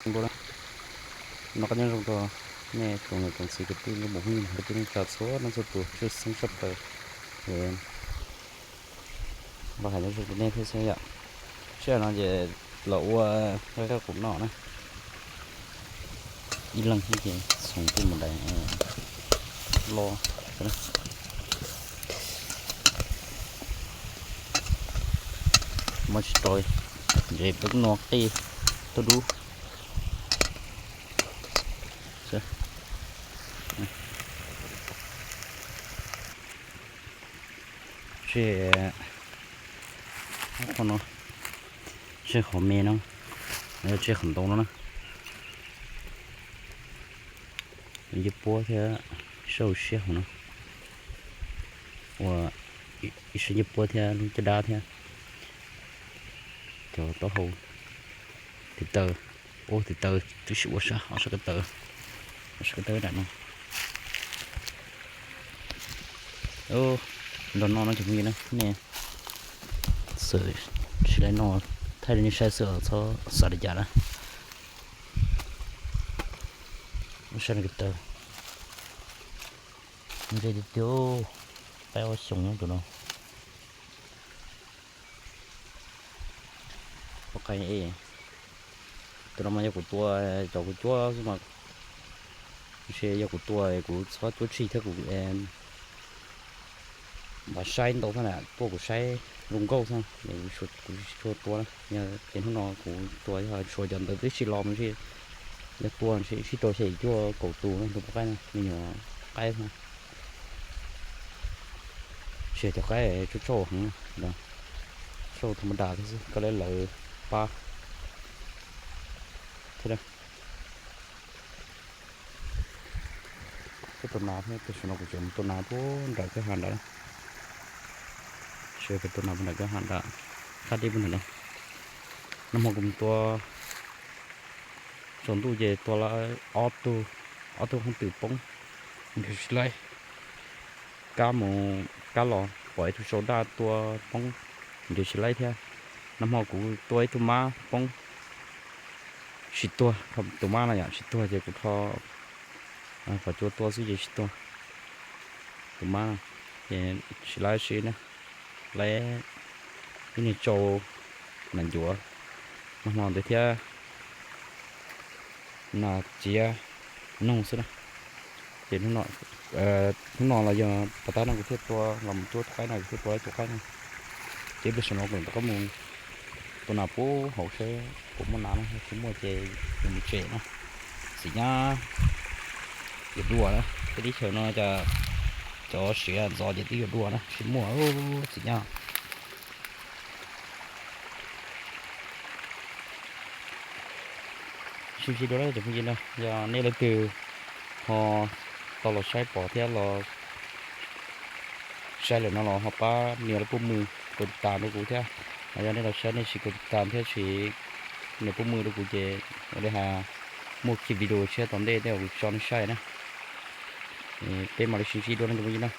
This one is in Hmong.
Npau na, noj qab nyob zoo rau nej tsoom niam tsoom txiv kwv tij nkauj muam phooj ywg kwv tij neej tsa txhua leej txhua tus tshwj xeeb sab plaws. Los hais nyob zoo rau nej thiab xwb yom. Sij hawm no ces los ua qab qab qus noj na. Ib leeg xwb ces txhoov tej mus dais loj. Muab tsis tau, ntses peb no qij tuaj dub. Tseg, qhov no, tseg qhov me no, tseg qhov ntoo no na. Ncej puab thiab sab hauv siab hauv no, ua ib sab ncej puab thiab lub caj dab thiab cov taub hau, tiv taw, ua tiv taw twb tsis ua sab, ob sab ko taw, ob sab ko taw nram no. Nrog noj no cov phooj ywg na, nej xwm tsis laib noj, thaij li nej saib xwb txhob xav li cas na. Ua sab ko taw, ntse tiag tiag, qaib ob xyoos nyob tus no. Ua qai, tus no mas yog kuv tua cov kuv cuab xwb mas, ntshe yog kuv tua kuv txhob cuab tsig thiab kuv npaj saib ntau xwb na, tuaj kuv saib zoo nkauj xwb, kuv tsis tshua tua na. Ces hnub no kuv tua yog tshuav cov ntawd twb tsis los mas ntshe yog tua ntshe sib rau xya yim cuaj kaum tus no tus poj qaib no, me nyuam qaib xwb. Tsis yog cov qaib tsauj tsauj heev, tsauj tha ma das thiab xwb, koj li lawv pab thiab. Peb tua nas thiab, tam sim no kuv tseem mus tua nas puag nram kwj ha nrad. Tseem tua nas puag nram kwj ha nrad, thaj dej puag nram no. Nag hmo kuv mus tua, tsaus ntuj ces tua lawm ob tug, ob tug hooj twm poob, nrhiav tsis laib. Kab mus kab los pom ib tug sau daj tua poob, nrhiav tsis laib thiab. Nag hmo kuv tua ib tug mab poob, tsis tuag, tus mab no yom tsis tuag ces kuv rho qhov cua tua xwb ces tsis tuag. Tus mab no ces tsis laib si na, laib ib niag tsau nas ncuav, nag hmo ntawd thiab nas txiav noog xwb na. Ces hnub no los yog pas tab no kuv thiaj tua los mus cuab tus qaib no, kuv thiaj tua ib tug qaib no. Ces ib pliag saum no kuv rov qab mus tua nas puag hauv seb puas muaj nas na, yog tsis muaj ces yuav mus tsev na. Txiv nyab yuav dua na, tej teb chaws no cas cov siav ntxov ces twb yuav dua na, tsis muaj, txiv nyab. Sib ntsib dua na cov phooj ywg na, yog nej leej twg ho tau los saib pom thiab los saib lawm no los ho pab nias lub pub mws kaus tis tas rau kuv thiab. Yog nej los saib nej tsis kaus tis tas thiab tsis nias pub mws rau kuv ces ua li has muaj kiag video tshiab tom ntej tej uas kuv tso nej saib na. Peb mam li sib ntsib dua na cov phooj ywg na.